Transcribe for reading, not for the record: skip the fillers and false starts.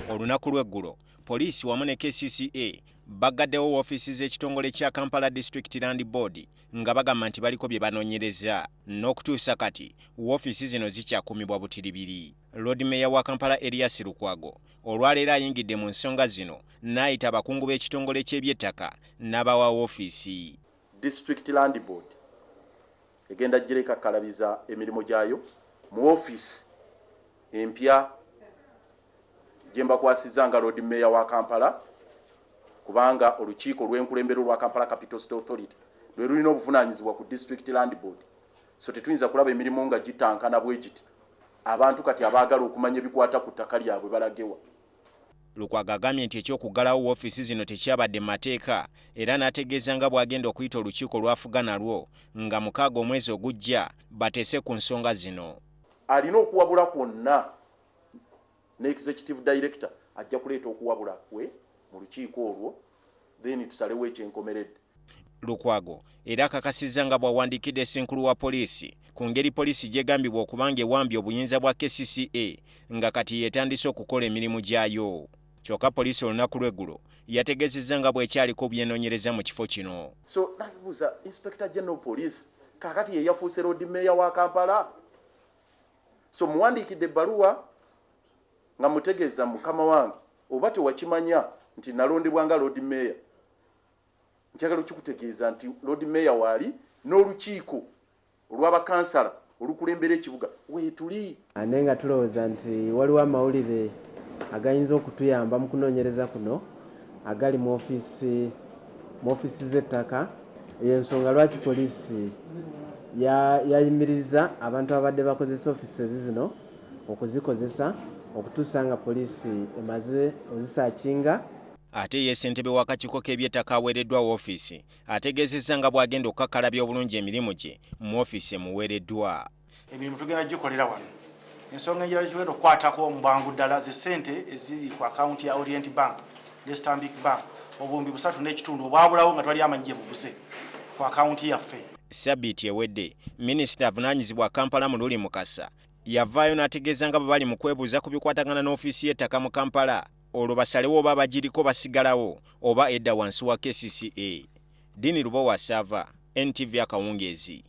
Olunaku lw'eggulo, poliisi wamu ne KCCA baggaddewo woofiisi z'ekitongole kya Kampala District Land Board nga bagamba nti baliko bye banoonyereza. N'okutuusa kati woofiisi zino zikyakuumibwa butiribiri. Lord Mayor wa Kampala Erias Lukwago olwaleero ayingidde mu nsonga zino n'ayita abakungu b'ekitongole ky'ebyettaka n'abawa woofiisi. District Land Board egenda gireka kalabiza emirimu gyayo mu ofiisi empya gye mbakwasizza nga Lord Mayor wa Kampala, kubanga olukiiko lw'enkulembero lwa Kampala Capital City Authority lwe lulina obuvunaanyizibwa ku District Land Board. So tetuyinza kulaba emirimu nga gitankana bwe giti. Abantu kati abaagala okumanya ebikwata ku ttaka lyabwe balagewa? Lukwago agambye nti ekyokuggalawo woofiisi zino tekyabadde mu mateeka, era n'ategeeza nga bw'agenda okuyita olukiiko lw'afuga nalwo nga 6 omwezi ogujja bateese ku nsonga zino. Alina okuwabula kwonna ne executive director ajja kuleeta okuwabula kwe mu lukiiko olwo, then tusalewo ekyenkomeredde. Lukwago era akakasizza nga bw'awandiikidde ssenkulu wa poliisi ku ngeri poliisi gy'egambibwa okuba nga ewambye obuyinza bwa KCCA nga kati yeetandise okukola emirimu gyayo. Kyokka poliisi olunaku lw'eggulo yategeezezza nga bw'ekyaliko byenoonyereza mu kifo kino. So nabuuza Inspector General Police, kaakati ye yafuuse Lord Mayor wa Kampala? So muwandiikidde ebbaluwa nga mutegeeza, mukama wange, oba tewakimanya nti nalondebwa nga Lord Mayor, njagala okikutegeeza nti Lord Mayor waali n'olukiiko olw'abakansala olukulembera ekibuga weetuli. Naye nga tulowooza nti waliwo amawulire agayinza okutuyamba mu kunoonyereza kuno agali mu ofiisi z'ettaka. Yensonga lwaki poliisi yayimiriza abantu abadde bakozesa ofiisi zino okuzikozesa okutuusa nga poliisi emaze ozisearchinga. Ate ye ssentebe w'akakiiko k'ebyettaka aweereddwa woofiisi ategeezezza nga bw'agenda okukakkalabya obulungi emirimu gye mu ofiisi emuweereddwa. Emirimu tugenda gikolera wano. Ensonga enjala gitugenda okukwatako mu bwangu ddala ze ssente eziri ku akawunti ya Orient Bank ne Stanbic Bank, 3,500 obwabulawo nga twali amanyi gye bubuze ku akawunti yaffe. Sabbiiti ewedde, minisita avunaanyizibwa Kampala Muruli Mukasa yavaayo n'ategeeza nga bwe bali mu kwebuuza ku bikwatagana n'ofiisi y'ettaka mu Kampala, olwo basalewo oba abagiriko basigalawo oba edda wansi wa KCCA. Dini Lubowa Saava, NTV, akawungeezi.